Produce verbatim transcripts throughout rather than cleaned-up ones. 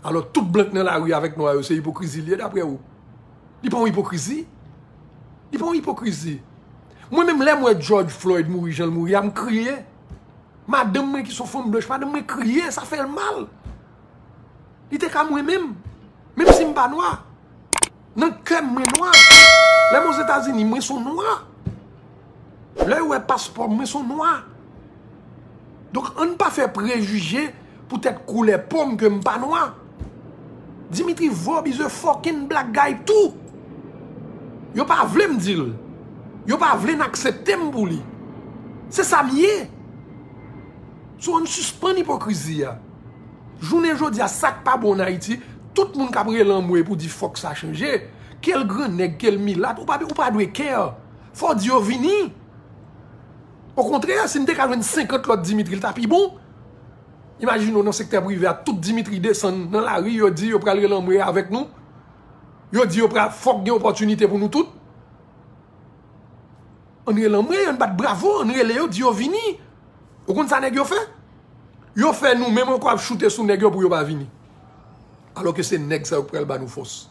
Alò, tout blan k nan lari avèk nwa yo, se ipokrizi l ye, daprè ou? Li pa yon ipokrizi. Li pa yon ipokrizi. Mwen menm, lè m wè George Floyd mouri jan l mouri a, m kriye. Madanm mwen ki se yon fanm blanch, madanm mwen kriye, sa fè l mal. Li te ka mwen menm. Menm si m pa nwa. Nan kè m, mwen nwa. Lè m Ozetazini, mwen se yon nwa. Lè yo wè paspò m, mwen se yon nwa. Donk, ann pa fè prejije poutèt koulè po m ke m pa nwa. Dimitri Vorbe is a fucking black guy too. Yo pa vle m di l. Yo pa vle n aksepte m pou li. Se sa m ye. So, ann sispann ipokrizi a. Jounen jodi a, sa k pa bon ann Ayiti, tout moun k ap rele anmwe pou di fòk sa chanje, ke l grannèg, ke l milat, ou pa, ou pa dwe care. Fò w di yo vini. Okontrè, si n te ka jwenn senkant lòt Dimitri, l ta pi bon. Imajine w nan sektè prive a, tout Dimitri desann nan lari, yo di yo pral rele anmwe avèk nou. Yo di yo pral, fòk gen opòtinite pou nou tout. Ann rele anmwe, ann bat bravo, ann rele yo, di yo vini. Ou konn sa nèg yo fè? Yo fè nou menm ankò ap choute sou nèg yo pou yo pa vini. Alòske se nèg sa yo k pral ba nou fòs.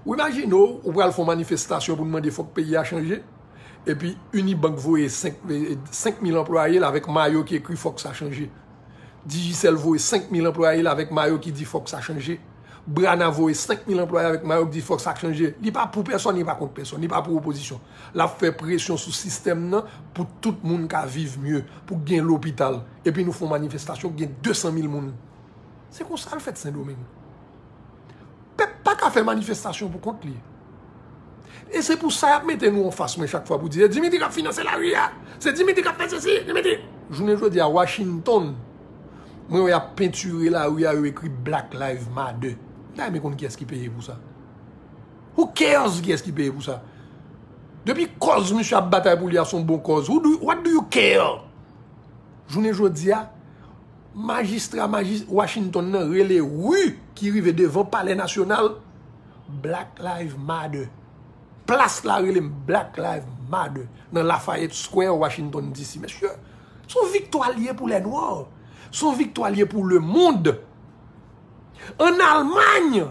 Ou imajine w, ou pral fè yon manifestasyon pou n mande fòk peyi a chanje, epi Unibank voye senk, senk mil anplwaye l avèk mayo ki ekri fòk sa chanje. Digicel voye senk mil anplwaye l avèk mayo ki di fòk sa chanje. Brana voye senk mil anplwaye avèk mayo ki di fòk sa chanje. Li pa pou pèsonn, li pa kont pèsonn, li pa pou opozisyon. L ap fè presyon sou sistèm nan pou tout moun ka viv mye, pou gen lopital. Epi nou fè yon manifestasyon, gen de san mil moun. Se konsa l fèt Sendomeng. Pèp pa ka fè manifestasyon pou kont li. E se pou sa y ap mete nou anfas mwen chak fwa pou di, se Dimitri k ap finanse lari a. Se Dimitri k ap fè sesi, Dimitri. Jounen jodi a, Washington, mwen wè y ap pentire lari a, yo ekri Black Lives Matter. M ta renmen konn kiyès ki peye pou sa. Who cares kiyès ki peye pou sa? Depi kòz misye ap batay pou li a se yon bon kòz, who do, what do you care? Jounen jodi a, majistra maji-, Washington nan rele ri ki rive devan Palè Nasyonal Black Lives Matter. Plas la rele Black Lives Matter nan Lafayette Square, Washington D C. Mesye, se yon viktwa l ye pou lè nwa. Se yon viktwa l ye pou lemonn. Ann Almay,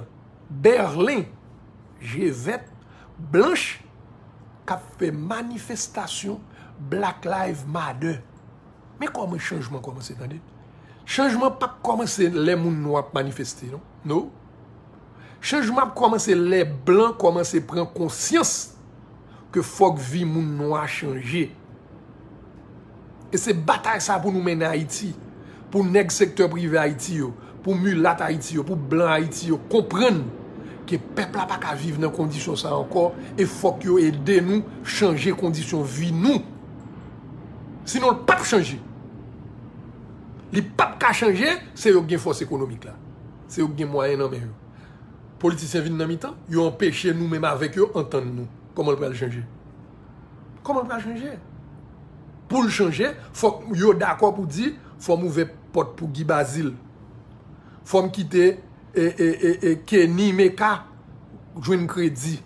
Bèlen, je vèt, blanch, k ap fè manifestasyon Black Lives Matter. Men kòman chanjman kòmanse, tande. Chanjman p ap kòmanse lè moun nwa ap manifeste, non. No. Chanjman ap kòmanse lè blan kòmanse pran konsyans ke fòk vi moun nwa chanje. E se batay sa pou nou mennen Ayiti. Pou nèg sektè prive Ayiti yo, pou milat Ayiti yo, pou blan Ayiti yo konprann ke pèp la pa ka viv nan kondisyon sa ankò e fòk yo ede nou chanje kondisyon vi nou. Sinon, l p ap chanje. Li p ap ka chanje, se yo k gen fòs ekonomik la. Se yo k gen mwayen nan men yo. Politisyen vin nan mitan, yo anpeche nou menm avèk yo antann nou. Kòman l pral chanje? Kòman l pral chanje? Pou l chanje, fòk yo dakò pou di, fò m ouvè pòt pou Guy Bazile. Fò m kite, e, e, e, e, Kenny Mecca jwenn kredi.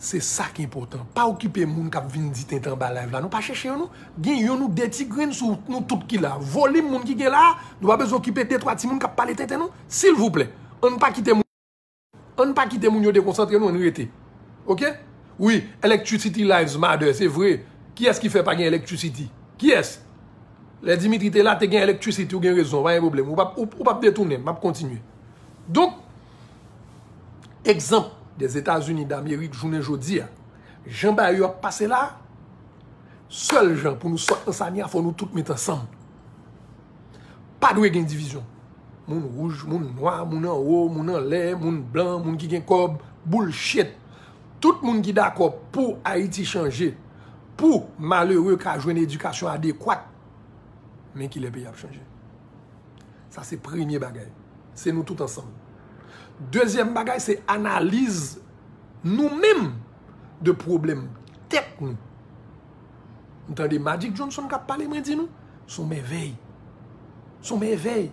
Se sa ki enpòtan. Pa okipe moun k ap vin di tenten anba live la. Nou pa chèche yo, non. Gen youn ou de ti grenn sou nou tout ki la. Volim moun ki gen la, nou pa bezwen okipe de twa timoun k ap pale tenten, non. Silvouplè, ann pa kite moun, ann pa kite moun yo dekonsantre nou, ann rete. Oke? Wi, electricity lives matter, se vre. Kiyès ki fè pa gen electricity? Kiyès? Lè Dimitri te la, te gen electricity, ou gen rezon, pa gen pwoblèm. Ou p ap, ou, ou p ap detounen, m ap kontinye. Donk, egzanp, Dèzetazini Damerik, jounen jodi a, jan bagay yo ap pase la, sèl jan pou nou sòt nan sa n ye a, fò nou tout met ansanm. Pa dwe gen divizyon. Moun wouj, moun nwa, moun anwo, moun anlè, moun blan, moun ki gen kòb, bullshit. Tout moun ki dakò pou Ayiti chanje, pou malere ka jwenn edikasyon adekwat, men kilè peyi ap chanje. Sa se premye bagay. Se nou tout ansanm. Dezyèm bagay, se analiz nou menm de pwoblèm tèt nou. M tande Magic Johnson k ap pale, mwen di nou, se yon mèvèy. Se yon mèvèy.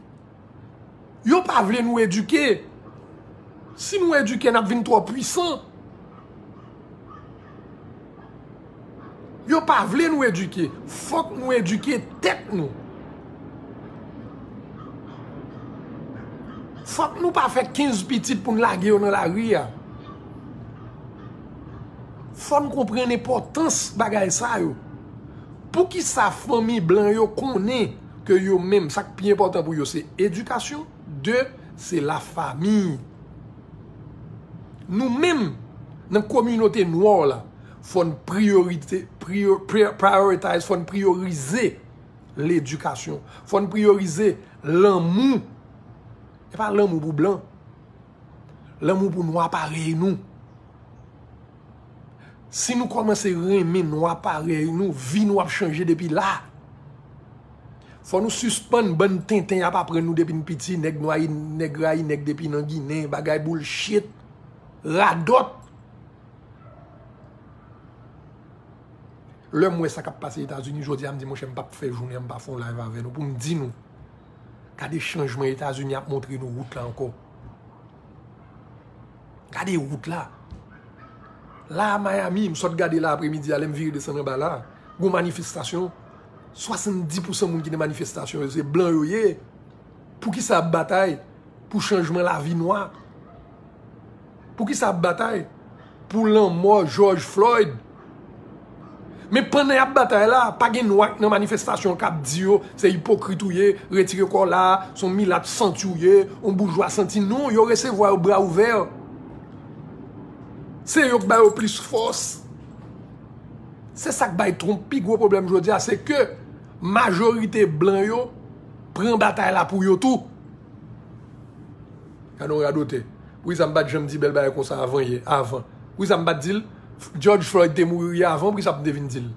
Yo pa vle nou edike. Si nou edike, n ap vin twò pwisan. Yo pa vle nou edike. Fòk nou edike tèt nou. Fòk nou pa fè kenz pitit pou n lage yo nan lari a. Fò n konprann enpòtans bagay sa yo. Poukisa fanmi blan yo konnen ke yo menm, sa k pi enpòtan pou yo se edikasyon, de, se lafanmi. Nou menm, nan kominote nwa la, fò n priyorite, priyo-, pri-, prioritize, fò n priyorize ledikasyon. Fò n priyorize lanmou. E pa lanmou pou blan. Lanmou pou nwa parèy nou. Si nou kòmanse renmen nwa parèy nou, vi nou ap chanje depi la. Fò nou sispann bann tenten y ap aprann nou depi n piti, nèg nwa, nèg rayi nèg depi nan ginen, bagay bullshit, radòt. Lè m wè sa k ap pase Etazini, jodi a m di, monchè, m p ap fè jounen an m pa fè yon live avè nou pou m di nou, gade chanjman Etazini ap montre nou wout la ankò. Gade wout la. La a Miami, m sot gade la apremidi a, lè m vire desann anba la, gon manifestasyon, swasanndis pousan moun ki nan manifestasyon yo, se blan yo ye. Poukisa ap batay pou chanjman lavi nwa? Poukisa ap batay pou lanmò George Floyd? Men pandan y ap batay la, pa gen nwa k nan manifestasyon k ap di yo, se ipokrit ou ye, retire kò w la, se yon milat santi w ye, yon boujwa santi. Non, yo resevwa yo bra ouvè. Se yo k ba yo plis fòs. Se sa k bay Trump pi gwo pwoblèm jodi a, se ke majorite blan yo pran batay la pou yo tou. Gade yon radotè. Poukisa m pa t janm di bèl bagay konsa avan yè, avan? Poukisa m pa t di l George Floyd te mouri yè avan? Poukisa m te vin di l?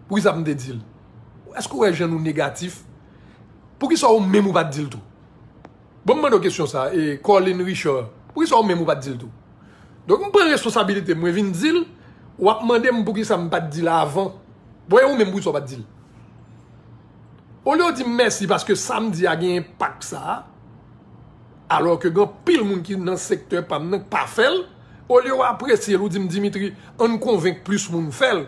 Poukisa m te di l? Èske w wè jan nou negatif? Poukisa ou menm ou pa t di l tou? Bon, m mande w kesyon sa, e Colin Richard, poukisa ou menm ou pa t di l tou? Donk, m pran responsabilite m, mwen vin di l, w ap mande m poukisa m pa t di l avan. Bon, e ou menm, poukisa w pa t di l? Olye w di m mèsi paske sa m di a gen enpak sa a, alò ke gen anpil moun ki nan sektè pa m nan k pa fè l, olye w apresye l, ou di m, Dimitri, ann konvenk plis moun fè l.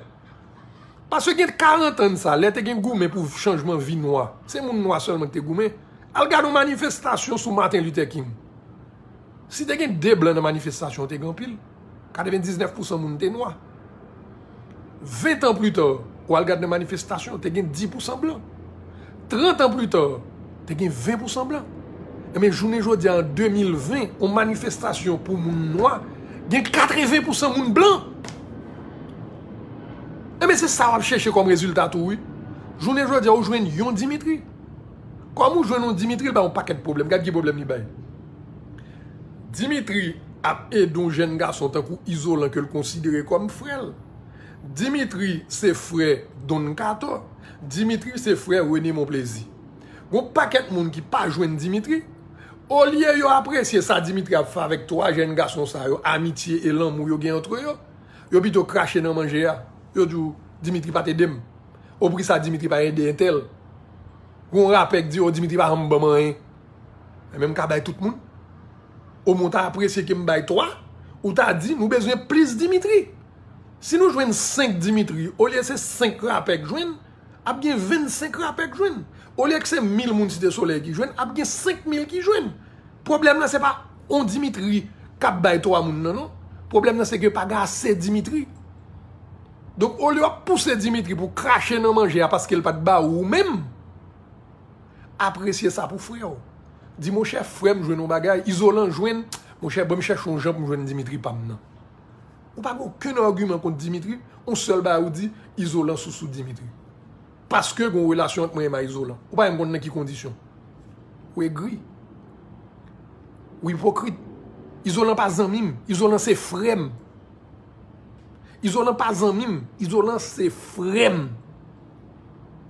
Paske gen karant an sa, lè te gen goumen pou chanjman vi nwa, se moun nwa sèlman ki te goumen. Al gade yon manifestasyon sou Martin Luther King. Si te gen de blan nan manifestasyon, te gen anpil. Katrevendiznèf pousan moun te nwa. Ven an pli ta, ou al gade nan manifestasyon, te gen dis pousan blan. Trant an pli ta, te gen ven pousan blan. Enben, jounen jodi a, an de mil ven, yon manifestasyon pou moun nwa, gen katreven pousan moun blan. Enben, se sa w ap chèche kòm rezilta tou, wi. Jounen jodi a, ou jwenn yon Dimitri. Kòm ou jwenn yon Dimitri, li bay yon pakèt pwoblèm. Gad ki pwoblèm li bay. Dimitri ap ede yon jèn gason tankou Izolan ke l konsidere kòm frè l. Dimitri se frè Don Kato. Dimitri se frè Rene Monplezi. Gon pakèt moun ki pa jwenn Dimitri. Olye yo apresye sa Dimitri ap fè avèk twa jèn gason sa yo, amitye e lanmou yo gen antre yo, yo pito krache nan manje a. Yo di w, Dimitri pa t ede m. O, poukisa Dimitri pa ede entèl? Gon rapè k di, o, Dimitri pa janm ban m anyen. Enben, m ka bay tout moun. O, men w ta apresye ke m bay twa, ou ta di, nou bezwen plis Dimitri. Si nou jwenn senk Dimitri, olye se senk rapè k jwenn, ap gen vennsenk rapè k jwenn. Olye ke se mil moun Site Solèy ki jwenn, ap gen senk mil ki jwenn. Pwoblèm nan, se pa yon Dimitri k ap bay twa moun nan, non. Pwoblèm nan, se ke pa gen ase Dimitri. Donk, olye w ap pouse Dimitri pou krache nan manje a paske l pa t ba ou menm, apresye sa pou frè w. Di, monchè, frè m jwenn yon bagay, Izolan jwenn, monchè, ban m chèche yon jan pou m jwenn Dimitri pa m nan. Ou pa gen okenn agiman kont Dimitri, yon sèl bagay ou di, Izolan sousou Dimitri. Paske gen yon relasyon ant mwen e ma Izolan. Ou pa menm konn nan ki kondisyon. Ou egri. Ou ipokrit. Izolan pa zanmi m. Izolan se frè m. Izolan pa zanmi m. Izolan se frè m.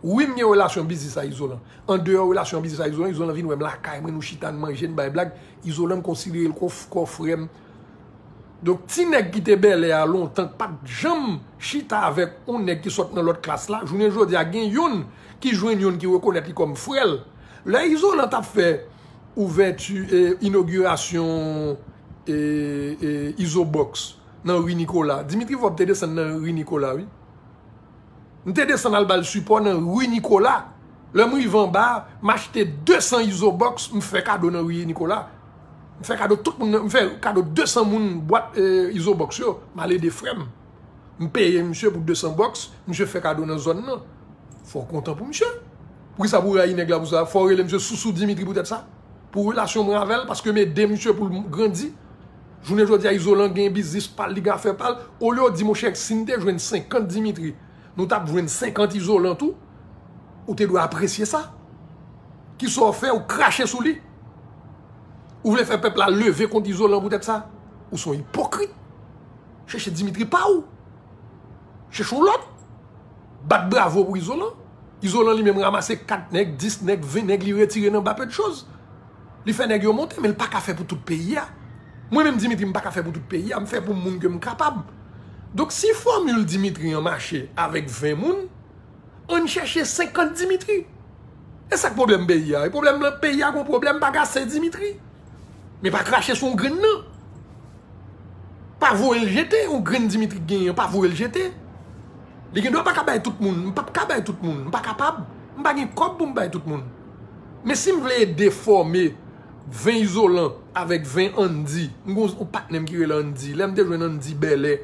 Wi, m gen relasyon biznis a Izolan. Andeyò relasyon biznis a Izolan, Izolan vin wè m lakay mwen, nou chita, n manje, n bay blag. Izolan, m konsidere l kon f-, kon frè m. Donk, ti nèg ki te bèlè a lontan, k pa t janm chita avèk yon nèg ki sot nan lòt klas la, jounen jodi a, gen youn ki jwenn youn ki rekonèt li kòm frè l. Lè Izolan t ap fè ouvèti, e, inogirasyon, e, e, Izobox nan ri Nikola, Dimitri Vorbe te desann nan ri Nikola, wi. M te desann al ba l sipò nan ri Nikola. Lè m rive anba, m achte de san Izobox, m fè kado nan ri Nikola. M fè kado tout moun, m fè kado de san moun bwat eh, Izobox yo, m al ede frè m. M peye misye pou de san box, misye fè kado nan zòn nan. Fò w kontan pou misye. Poukisa pou w rayi nèg la pou sa? Fò w rele misye Sousou Dimitri poutèt sa. Pou relasyon mwen avè l, paske m ede misye pou l grandi. Jounen jodi a, Izolan gen biznis pa l, li gen afè pa l. Olye w di, monchè, si n te jwenn senkant Dimitri, nou t ap jwenn senkant Izolan tou, ou te dwe apresye sa. Kisa w fè? Ou krache sou li. Ou vle fè pèp la leve kont Izolan poutèt sa? Ou se yon ipokrit. Chèche Dimitri pa ou. Chèche yon lòt. Bat bravo pou Izolan. Izolan li menm ranmase kat nèg, dis nèg, ven nèg, li retire nan ba pè de choz. Li fè nèg yo monte, men l pa ka fè pou tout peyi a. Mwen menm Dimitri, m pa ka fè pou tout peyi a, m fè pou moun ke m kapab. Donk si fòmil Dimitri an mache avèk ven moun, ann chèche senkant Dimitri. E sa k pwoblèm peyi a? E pwoblèm nan peyi a gon pwoblèm pa gase Dimitri. Men pa krache sou yon grenn nan. Pa voye l jete, yon grenn Dimitri k genyen, pa voye l jete. Li gen dwa pa ka bay tout moun, m p ap ka bay tout moun, m pa kapab. M pa gen kòb pou m bay tout moun. Men si m vle ede fòme ven Izolan avèk ven Andy, m gon yon patnè m ki rele Andy. Lè m te jwenn Andy Bèlè,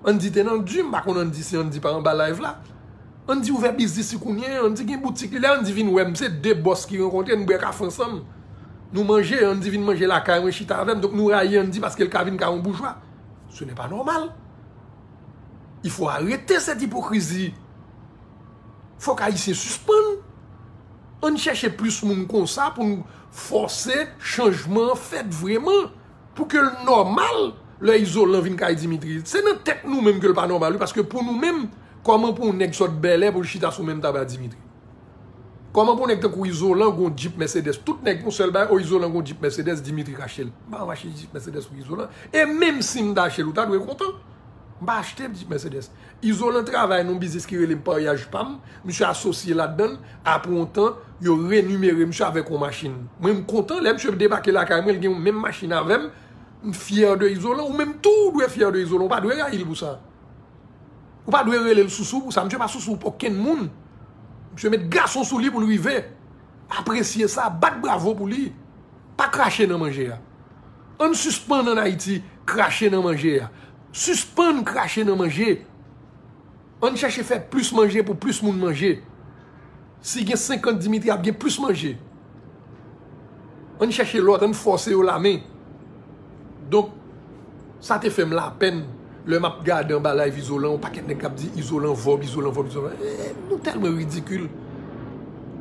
Andy te nan di, m pa konn Andy si Andy pa anba live la. Andy ouvè biznis li kounye, Andy gen boutik li. Lè Andy vin wè m, se de bòs ki rankontre, nou bwè kafe ansanm. Nou manje, Andy vin manje lakay mwen, chita avè m. Donk nou rayi Andy paske l ka vin ka yon boujwa. Ce n'est pas normal. Il faut arrêter cette hypocrisie. Fòk Ayisyen sispann. Ann chèche plis moun konsa pou n fòse chanjman an fèt vreman. Pou ke l nòmal lè Izolan vin kay Dimitri. Se nan tèt nou menm ke l pa nòmal, wi, paske pou nou menm, kòman pou yon nèg sot Bèlè pou l chita sou menm tab a Dimitri? Kòman pou yon nèg tankou Izolan gon Jeep Mercedes? Tout nèg yon sèl bagay, o Izolan gon Jeep Mercedes, Dimitri rache l. M pa rache Jeep Mercedes pou Izolan. E menm si m ta achte l, ou ta dwe kontan. M pa achte Jeep Mercedes. Izolan travay nan yon biznis ki rele Paryaj Pam. Misye asosye ladan l. Apre yon tan, yo renimere misye avèk yon machin. Mwen, m kontan lè misye debake lakay mwen, li gen yon menm machin avè m. M fyè de Izolan. Ou menm tou, ou dwe fyè de Izolan. Ou pa dwe rayi l pou sa. Ou pa dwe rele l Sousou pou sa. Misye pa Sousou pou okenn moun. Misye met gason sou li pou l rive. Apresye sa, bat bravo pou li. Pa krache nan manje a. Ann sispann ann Ayiti krache nan manje a. Sispann krache nan manje. Ann chèche fè plis manje pou plis moun manje. Si gen senkant Dimitri, ap gen plis manje. Ann chèche lòt, ann fòse yo lamen. Donk, sa te fè m lapèn lè m ap gade anba live Izolan, yon pakèt nèg k ap di Izolan vòb, Izolan vòb, Izolan. Eh, nou tèlman ridikil.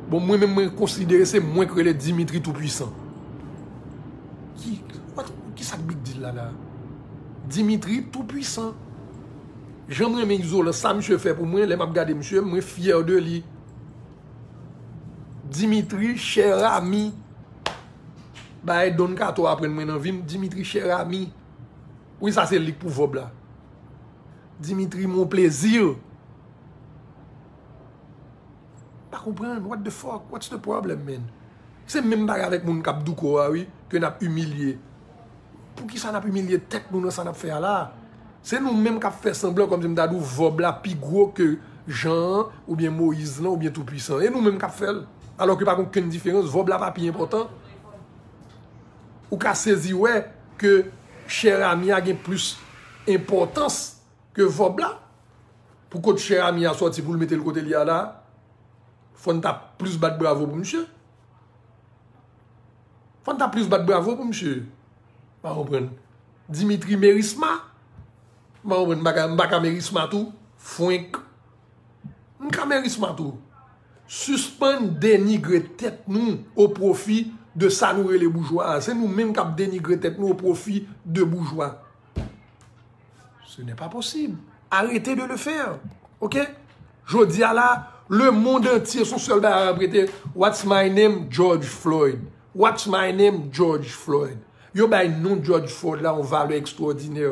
Bon, mwen menm, mwen konsidere se mwen k rele Dimitri Toupwisan. Ki, what, ki sa k big deal la la? Dimitri Toupwisan. Jan m renmen Izolan, sa misye fè pou mwen, lè m ap gade misye, mwen fyè de li. Dimitri, chè ami. Bagay Don Kato aprann mwen nan vi m, Dimitri, chè ami. Wi, sa se li k pou vòb la. Dimitri, mon plaisir. Pa konprann, what the fuck? What's the problem, man? Se menm bagay avèk moun k ap douko a, wi, ke n ap imilye. Poukisa n ap imilye tèt nou nan sa n ap fè a la? Se nou menm k ap fè sanblan kòmsi m ta di w vòb la pi gwo ke Jan an, oubyen Moyiz lan, oubyen Toupwisan. E nou menm k ap fè l. Alòske pa gen okenn diferans, vòb la pa pi enpòtan. Ou ka sezi wè ke chè ami a gen plis enpòtans ke vòb la. Pou kot chè ami a sòti pou l mete l kote l ye a la, fò n ta plis bat bravo pou misye. Fò n ta plis bat bravo pou misye. M pa konprann. Dimitri Merisma. M pa konprann. M pa ka, m pa ka Merisma tou. Fwenk. M ka Merisma tou. Sispann denigre tèt nou o pwofi de sa nou rele boujwa a. Se nou menm k ap denigre tèt nou o pwofi de boujwa. Ce n'est pas possible. Arrêtez de le faire. Ok? Jodi a la, le monde entier, son sèl bagay ap rete, what's my name? George Floyd. What's my name? George Floyd. Yo bay non George Floyd la yon valè ekstwòdinè.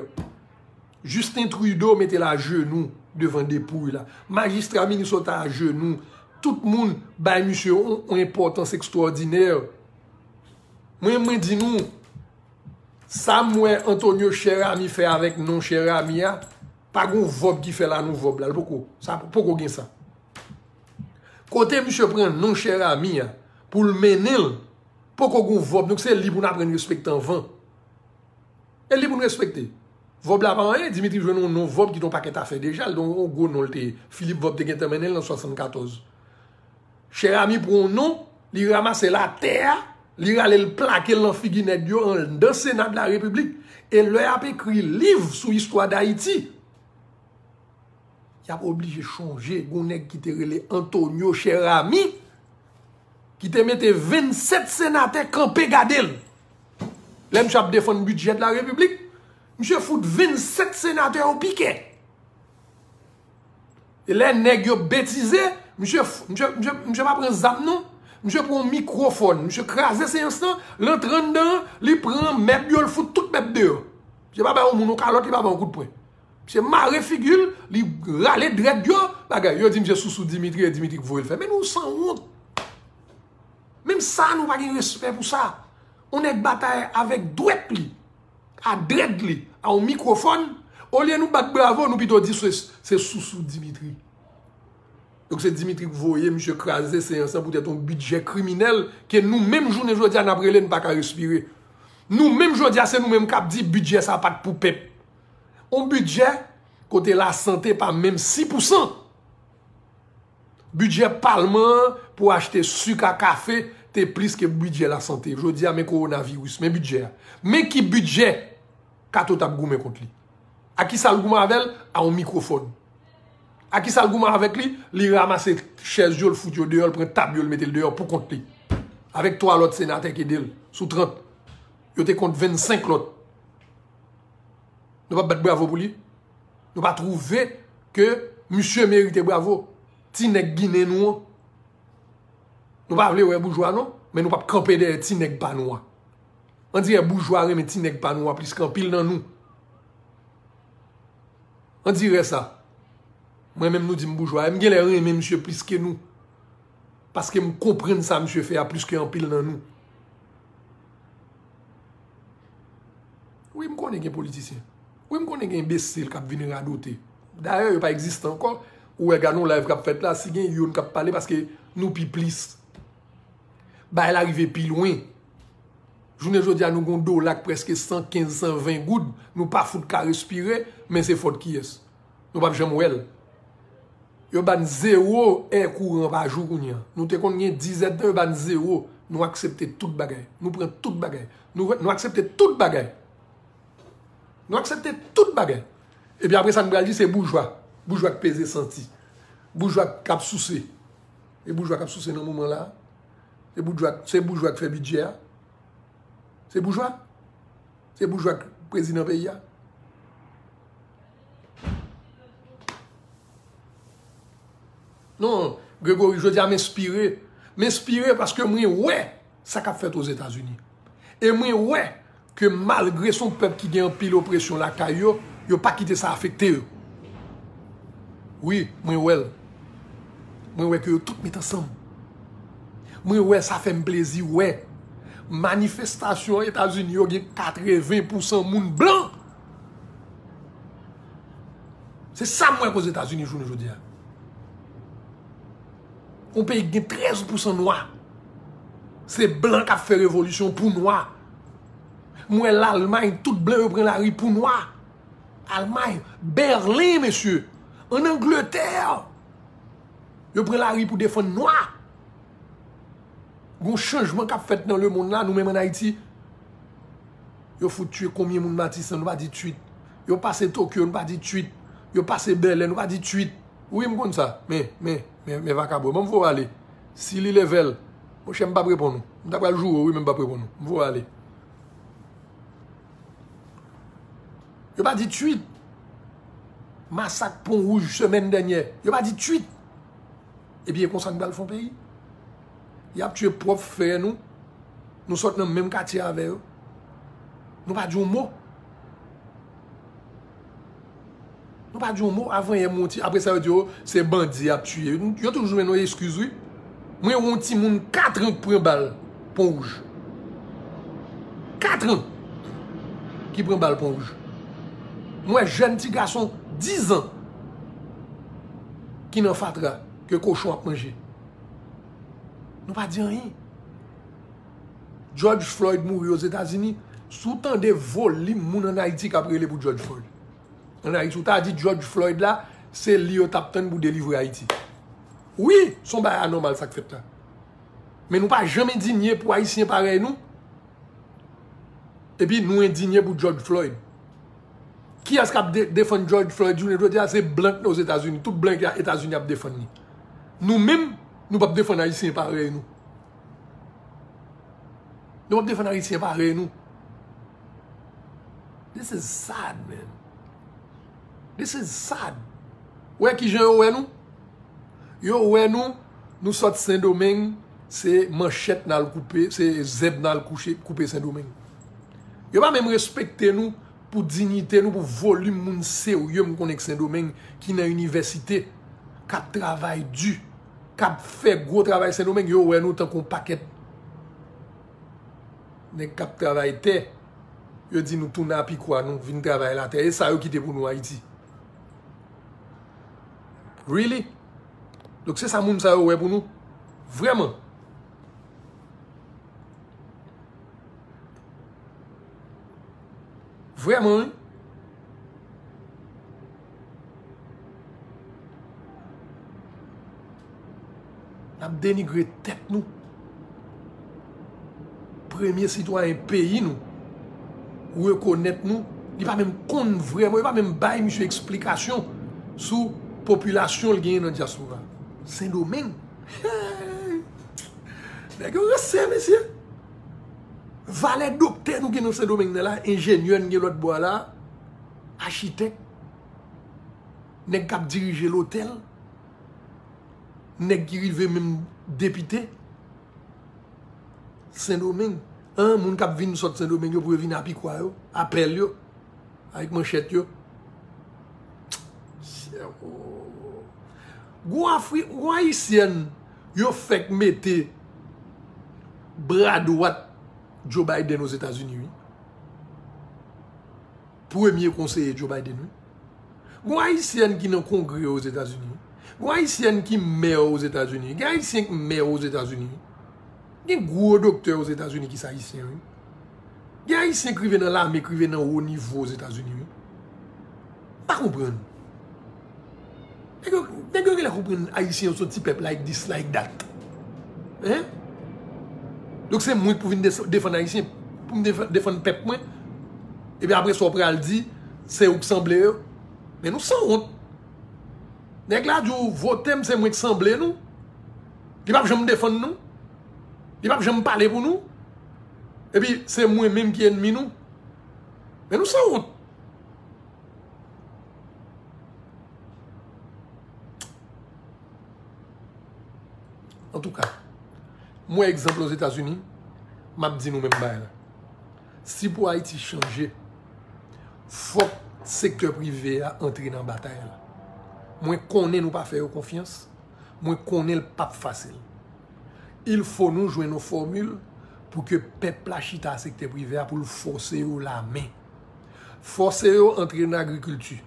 Justin Trudeau mete l ajenou devan depouy la. Majistra, minis yo ta ajenou. Tout moun bay misye yon, yon enpòtans ekstwòdinè. Mwen, mwen di nou, sa m wè Antonio Cheramy fè avèk non Cheramy a, pa gon vòb ki fè la non vòb la. L poko, sa poko gen sa. Kote misye pran non Cher Ami a pou l mennen l, poko gon vòb, donk se li pou n aprann respekte anvan. E li pou n respekte. Vòb la pa anyen, Dimitri jwenn yon non vòb ki te yon pakèt afè deja, l te yon gwo non l te ye. Philippe Vòb te gentan mennen l nan swasannkatòz. Cher Ami pran yon non, li ranmase l atè a, li rale l plake l nan figi nèg yo anndan Sena de la Repiblik. E lè y ap ekri liv sou istwa Dayiti, y ap oblije chonje gon nèg ki te rele Antonio Cher Ami, ki te mete vennsèt senatè kanpe gade l. Lè misye ap defann bidjè de la Repiblik, misye fout vennsèt senatè yo pikè. E lè nèg yo betize, misye, misye, misye, misye pa pran zam non. Misye pran yon mikwofòn, misye kraze seyans lan, l antre anndan, li pran mèb yo, l fout tout mèb deyò. Misye pa bay yon moun yon kalòt, li pa bay yon kout pwen. Misye mare figi l, li rale drèd yo, bagay. Yo di misye sousou Dimitri, e Dimitri k voye l fè. Men nou sanwont. Menm sa, nou pa gen respè pou sa. On nèg batay avèk dwèt li, a drèd li, a on mikwofòn. Olye nou bat bravo, nou pito di se, se sousou Dimitri. Donk se Dimitri k voye misye kraze seyans lan poutèt on bidjè kriminèl ke nou menm jounen jodi a n ap rele, n pa ka respire. Nou menm jodi a, se nou menm k ap di bidjè sa pa t pou pèp. On bidjè kote lasante pa menm sis pousan. Bidjè palman an pou achte sik a kafe te plis ke bidjè lasante. Jodi a, men kowonaviris, men bidjè a. Men ki bidjè Kato t ap goumen kont li. A kisa l goumen avè l? A on mikwofòn. A kisa l goumen avèk li? Li ranmase chèz yo, l fout yo deyò, l pran tab yo, l mete l deyò pou kont li. Avèk twa lòt senatè k ede l, sou trant. Yo te kont vennsenk lòt. Nou p ap bat bravo pou li? Nou pa twouve ke misye merite bravo? Ti nèg ginen nou an. Nou pa vle wè boujwa non, men nou p ap kanpe dèyè ti nèg pa nou an. Andirè boujwa renmen ti nèg pa nou an plis ke anpil nan nou. Andirè sa. Mwen menm nou di m boujwa, e m genlè renmen misye plis ke nou. Paske m konprann sa misye fè a plis ke anpil nan nou. Wi, m konnen gen politisyen. Wi, m konnen gen enbesil k ap vin radote. Dayè, yo pa egziste ankò. Ou wè, gade yon live k ap fèt la, si gen youn k ap pale, paske nou pi plis. Bagay la rive pi lwen. Jounen jodi a, nou gon dola k prèske san kenz, san ven goud. Nou pa fout ka respire, men se fòt kiyès? Nou p ap janm wè l. Yo ba n zewo è kouran pa jou kounye a. Nou te konn gen diz èdtan, yo ba n zewo. Nou aksepte tout bagay. Nou pran tout bagay. Nou, nou aksepte tout bagay. Nou aksepte tout bagay. Epi apre sa, nou pral di se boujwa. Boujwa k peze santi. Boujwa k ap souse. E boujwa k ap souse nan moman la. Se boujwa, se boujwa k fè bidjè a. Se boujwa. Se boujwa k prezidan peyi a. Non, Gregory, jodi a m enspire. M enspire paske mwen wè sa k ap fèt Ozetazini. E mwen wè ke malgre se yon pèp ki gen anpil opresyon lakay yo, yo pa kite sa afekte yo. Wi, mwen wè l. Mwen wè ke yo tout met ansanm. Mwen wè, sa fè m plezi wè. Manifestasyon Etazini yo gen katreven pousan moun blan. Se sa m wè k Ozetazini jounen jodi a. Yon peyi ki gen trèz pousan nwa. Se blan k ap fè revolisyon pou nwa. M wè Lalmay, tout blan yo pran lari pou nwa. Almay, Bèlen, mesye. Ann Angletè, yo pran lari pou defann nwa. Gon chanjman k ap fèt nan lemonn la, nou menm ann Ayiti. Yo fout tiye konbyen moun Matisan, nou pa di twit. Yo pase Tokyo, nou pa di twit. Yo pase Bèlè, nou pa di twit. Wi, m konn sa. Men, men, men, men vakabon. Ban m voye w ale. Si li leve l, monchè, m p ap reponn ou. M ta pral joure w, wi, men m p ap reponn ou. M voye w ale. Yo pa di twit. Masak Pon Wouj semèn dènyè. Yo pa di twit. Ebyen, e konsa n pral fè yon peyi. Y ap tiye pwòp frè nou. Nou sot nan menm katye avè yo. Nou pa di yon mo. Nou pa di yon mo. Avanyè m wè yon ti, apre sa yo di, o, se bandi y ap tiye. Yo toujou jwenn yon eskiz, wi. Mwen wè yon timoun kat an k pran bal Pon Wouj. Kat an ki pran bal Pon Wouj. Mwen wè jèn ti gason diz an ki nan fatra ke kochon ap manje. Nou pa di anyen. George Floyd mouri Ozetazini. Si w tande volim moun ann Ayiti k ap rele pou George Floyd. Ann Ayiti, ou ta di George Floyd la, se li yo t ap tann pou delivre Ayiti. Wi, se yon bagay anòmal sa k fèt la. Men nou pa janm endinye pou Ayisyen parèy nou. Epi nou endinye pou George Floyd. Kiyès k ap de- defann George Floyd jounen jodi a? Se blan k nan Ozetazini. Tout blan k nan Etazini ap defann li. Nou menm, nou p ap defann Ayisyen parèy nou. Nou p ap defann Ayisyen parèy nou. This is sad, man. This is sad. Wè kijan yo wè nou? Yo wè nou, nou sot Sendomeng, se manchèt n al koupe, se zèb n al kouche, koupe Sendomeng. Yo pa menm respekte nou pou diyite nou, pou volim moun serye m konnen k Sendomeng, ki nan inivèsite, k ap travay di, k ap fè gwo travay Sendomeng. Yo wè nou tankou yon pakèt nèg k ap travay tè. Yo di nou tounen apikwa, nou vin travay latè. E sa yo kite pou nou Ayiti. Really? Donk se sa moun sa yo wè pou nou? Vrèman? Vrèman, wi. N ap denigre tèt nou. Premye sitwayen peyi nou rekonèt nou. Li pa menm konn vrèman, li pa menm bay misye eksplikasyon sou popilasyon l genyen nan dyaspora. Sendomeng. Nèg yo ranse, mesye. Valè doktè nou gen nan Sendomeng nan la, enjenyè n gen lòt bò a la, achitèk, nèg k ap dirije lotèl, nèg ki rive menm depite. Sendomeng. An, moun k ap vin sot Sendomeng yo pou yo vin apikwa yo, apèl yo, avèk manchèt yo. Gon Afri-, gon Ayisyèn yo fèk mete bra dwat Joe Biden Ozetazini, wi. Premye konseye Joe Biden, wi. Gon Ayisyèn ki nan Kongrè Ozetazini, wi. Gon Ayisyèn ki mè Ozetazini, wi. Gen Ayisyen k mè Ozetazini, wi. Gen gwo doktè Ozetazini ki se Ayisyen, wi. Gen Ayisyen k rive nan lame, k rive nan wo nivo Ozetazini, wi. M pa konprann. Nèg yo, nèg yo genlè konprann Ayisyen yo se yon ti pèp like this, like that. Hein? Donk se mwen k pou vin des- defann Ayisyen, pou m defa- defann pèp mwen. Epi apre sa, w pral di, se ou k sanble yo. Men nou sanwont. Nèg la di w vote m, se mwen k sanble nou. Li p ap janm defann nou. Li p ap janm pale pou nou. Epi se mwen menm ki ènmi nou. Men nou sanwont. Antouka, m wè egzanp Ozetazini, m ap di nou menm bagay la. Si pou Ayiti chanje, fòk sektè prive a antre nan batay la. Mwen konnen nou pa fè yo konfyans, mwen konnen l p ap fasil. Il fo nou jwenn yon fòmil pou ke pèp la chita a sektè prive a pou l fòse yo lamen. Fòse yo antre nan agrikilti.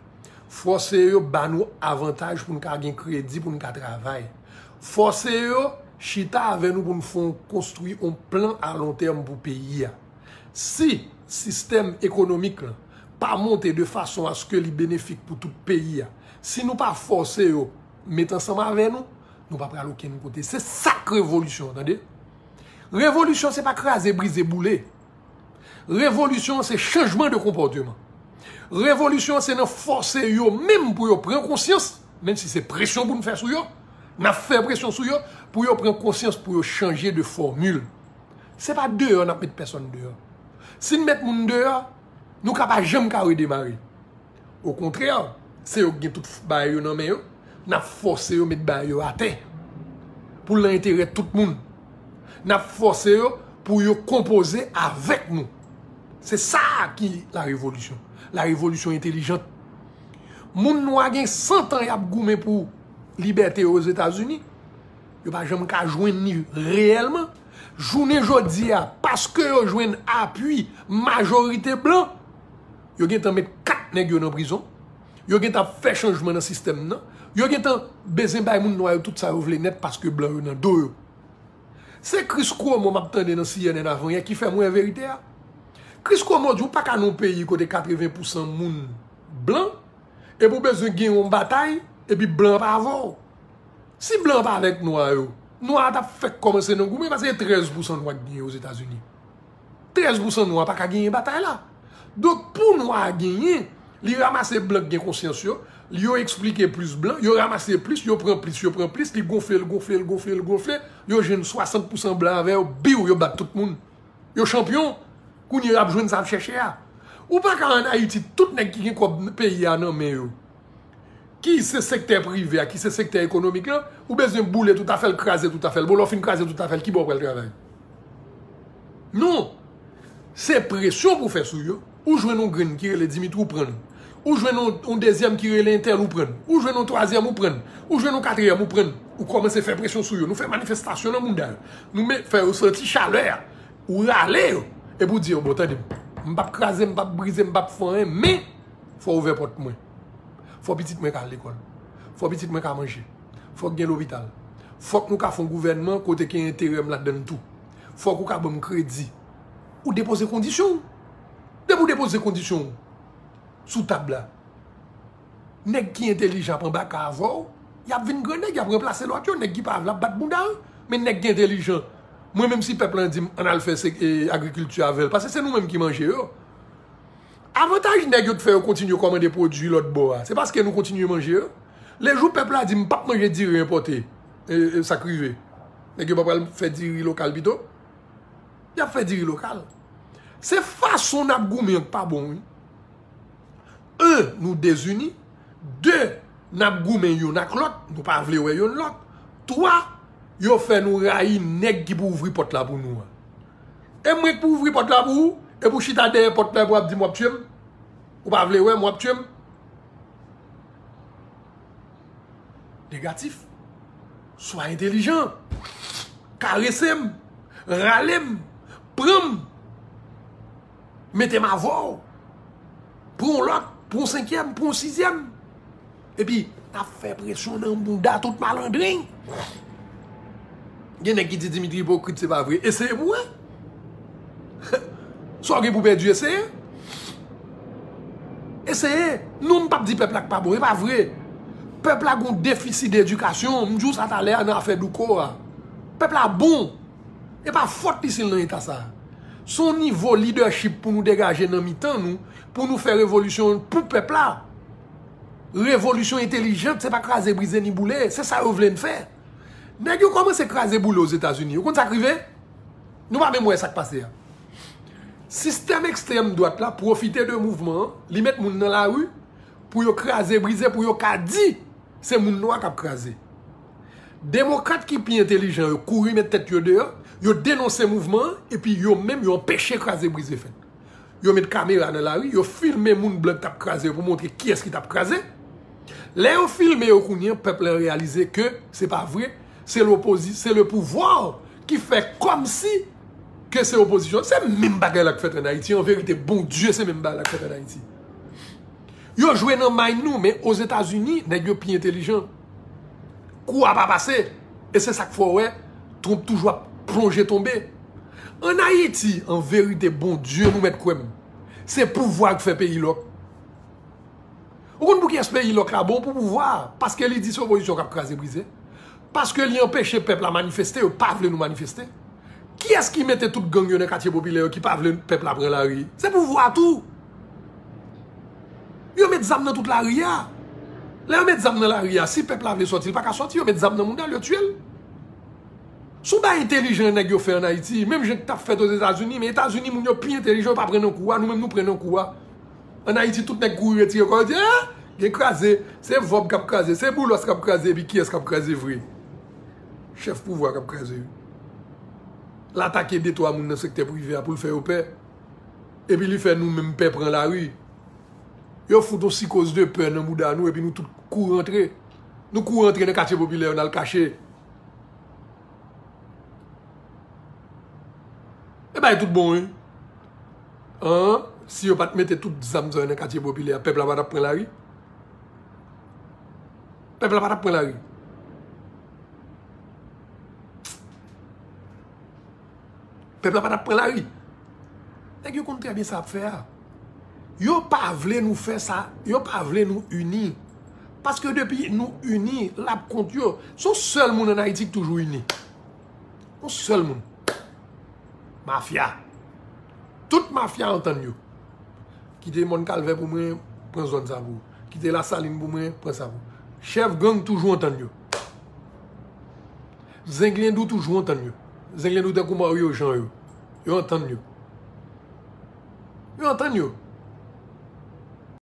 Fòse yo ba nou avantaj pou n ka gen kredi, pou n ka travay. Fòse yo chita avè nou pou n fè yon konstwi yon plan a lon tèm pou peyi a. Si sistèm ekonomik lan pa monte de fason aske li benefik pou tout peyi a, si nou pa fòse yo met ansanm avè nou, nou pa pral okenn kote. Se sa k revolisyon, tande? Revolisyon se pa kraze, brize, boule. Revolisyon se chanjman de konpòteman. Revolisyon se nan fòse yo menm pou yo pran konsyans, menm si se presyon pou n fè sou yo, n ap fè presyon sou yo pou yo pran konsyans, pou yo chanje de fòmil. Se pa deyò n ap met pèsonn deyò. Si n met moun deyò, nou ka pa janm ka redemare. Okontrè, se yo k gen tout bagay yo nan men yo. N ap fòse yo met bagay yo atè. Pou l nan enterè tout moun. N ap fòse yo pou yo konpoze avèk nou. Se sa ki la revolisyon. La revolisyon entelijant. Moun nwa gen san tan y ap goumen pou libète yo Ozetazini. Yo pa janm ka jwenn li reyèlman. Jounen jodi a, paske yo jwenn apui majorite blan, yo gentan met kat nèg yo nan prizon. Yo gentan ap fè chanjman nan sistèm nan. Yo gentan bezwen bay moun nwa yo tout sa yo vle nèt paske blan yo nan do yo. Se Chris Cuomo m ap tande nan C N N avanyè ki fè m wè verite a. Chris Cuomo di ou pa ka nan yon peyi kote katreven pousan moun blan, epi ou bezwen gen yon batay, epi blan pa avè w. Si blan pa avèk nwa yo, nwa a t ap fèk kòmanse nan goumen, paske se trèz pousan nwa ki genyen Ozetazini. Trèz pousan nwa pa ka genyen batay la. Donk, pou nwa a genyen, li ranmase blan ki gen konsyans yo, yo eksplike plis blan, yo ranmase plis, yo pran plis, yo pran plis, li gonfle, l gonfle, l gonfle, l gonfle, yo jwenn swasant pousan blan avè yo, biw, yo bat tout moun. Yo chanpyon, kounye a y ap jwenn sa y ap chèche a. Ou pa ka ann Ayiti, tout nèg ki gen kòb peyi a nan men yo, ki se sektè prive a, ki se sektè ekonomik lan, ou bezwen boule tout afè l, kraze tout afè l. Bon, lè w fin kraze tout afè l, ki bò w pral travay? Non. Se presyon pou w fè sou yo. Ou jwenn yon grenn ki rele Dimitri, ou pran l. Ou jwenn yon, yon dezyèm ki rele entèl, ou pran l. Ou jwenn yon twazyèm, ou pran l. Ou jwenn yon katriyèm, ou pran l. Ou kòmanse fè presyon sou yo. Nou fè manifestasyon nan mounda yo. Nou met, fè yo santi chalè a. Ou rale yo. Epi ou di yo, bon, tande m. M p ap kraze, m p ap brize, m p ap fè anyen, men fò w ouvè pòt mwen. Fò pitit mwen ka al lekòl. Fò pitit mwen ka manje. Fòk gen lopital. Fòk nou ka fè yon gouvènman kote gen enterè m ladan l tou. Fòk ou ka ban m kredi. Ou depoze kondisyon w. Depi ou depoze kondisyon w sou tab la, nèg ki entelijan ap anbake avè w, y ap vin gran nèg, y ap ranplase lòt yo, nèg ki pa vle ap bat bounda yo. Men nèg ki entelijan, mwen menm si pèp lan di m ann al fè se, e, agrikilti avè l, paske se nou menm ki manje yo. Avantaj nèg yo t fè yo kontinye kòmande pwodui lòt bò a, se paske nou kontinye manje yo. Lejou pèp la di m p ap manje diri enpòte, e, e, sa k rive? Nèg yo pa pral fè diri lokal pito? Y ap fè diri lokal. Se fason n ap goumen an k pa bon, wi. En, nou dezini. De, n ap goumen youn ak lòt, nou pa vle wè youn lòt. Twa, yo fè nou rayi nèg ki pou ouvri pòt la pou nou an. E mwen k pou ouvri pòt la pou ou, epi w chita dèyè pòt la epi w ap di m w ap tiye m? Ou pa vle wè m, w ap tiye m? Negatif. Swa entelijan. Karese m. Rale m. Pran m. Mete m avè w. Pran yon lòt. Pran yon senkyèm. Pran yon sizyèm. Epi, n ap fè presyon nan bounda tout malandren. Gen nèg ki di Dimitri ipokrit, se pa vre. Eseye pou wè. Sa w gen pou pèdi, eseye. Eseye. Non, m p ap di pèp la k pa bon, e pa vre. Pèp la gon defisi dedikasyon, m di w sa talè a nan afè Douko a. Pèp la bon. E pa fòt li si l nan eta sa. Se yon nivo lidèchip pou nou degaje nan mitan nou, pou nou fè revolisyon pou pèp la. Revolisyon entelijant, se pa kraze, brize, ni boule. Se sa yo vle n fè. Nèg yo kòmanse kraze boule Ozetazini. Ou konn sa k rive? Nou pa menm wè sa k pase a. Sistèm ekstrèm dwat la pwofite de mouvman an, li met moun nan lari pou yo kraze, brize, pou yo ka di se moun nwa k ap kraze. Demokrat ki pi entelijan yo kouri met tèt yo deyò, yo denonse mouvman an, epi yo menm yo anpeche kraze brize fèt. Yo met kamera nan lari, yo filme moun blan k t ap kraze yo pou montre kiyès ki t ap kraze. Lè yo filme yo kounye a, pèp la reyalize ke se pa vre, se lopozi-, se le pouvwa ki fè kòmsi ke se opozisyon. Se menm bagay la k fèt ann Ayiti. An verite, Bondye, se menm bagay la k fèt ann Ayiti. Yo jwe nan mind nou, men Ozetazini, nèg yo pi entelijan. Kou a pa pase. E se sa k fè w wè Trump toujou ap plonje tonbe. Ann Ayiti, an verite, Bondye, nou mèt kwè m, se pouvwa k fè peyi lòk. Ou konn pou kiyès peyi lòk la bon? Pou pouvwa a. Paske li di se opozisyon k ap kraze brize. Paske li anpeche pèp la manifeste, yo pa vle nou manifeste. Kiyès ki mete tout gang yo nan katye popilè yo ki pa vle pèp la pran lari? Se pouvwa a tou. Yo met zam nan tout lari a. Lè yo met zam nan lari a, si pèp la vle sòti, li pa ka sòti, yo met zam nan mounda l, yo tiye l. Se yon bagay entelijan nèg yo fè ann Ayiti, menm jan k t ap fèt Ozetazini, men Etazini moun yo pi entelijan, yo pa pran nan kou a, nou menm nou pran nan kou a. Ann Ayiti, tout nèg kouri retire kò yo, di, ah, gen kraze, se vòb k ap kraze, se boulòs k ap kraze, epi kiyès k ap kraze vre? Chèf pouvwa k ap kraze, wi. L atake de twa moun nan sektè prive a pou l fè yo pè. Epi li fè nou menm pè pran lari. Yo fout yon sikoz de pè nan bouda nou, epi nou tout kouri antre. Nou kouri antre nan katye popilè yo, n al kache. E bay tout bon, wi. An, si yo pa t mete tout zam sa yo nan katye popilè a, pèp la pa t ap pran lari. Pèp la pa t ap pran lari. Pèp la pa t ap pran lari. Nèg yo konn trè byen sa y ap fè a. Yo pa vle nou fè sa, yo pa vle nou ini. Paske depi nou ini, l ap kont yo. Se yon sèl moun ann Ayiti ki toujou ini. Yon sèl moun. Mafya. Tout mafya antann yo. Kite Mòn Kalvè pou mwen, pran zòn sa pou ou. Kite Lasalin pou mwen, pran sa pou ou. Chèf gang toujou antann yo. Zenglendou toujou antann yo. Zenglendou tankou Mario Jean yo. Yo antann yo. Yo antann yo.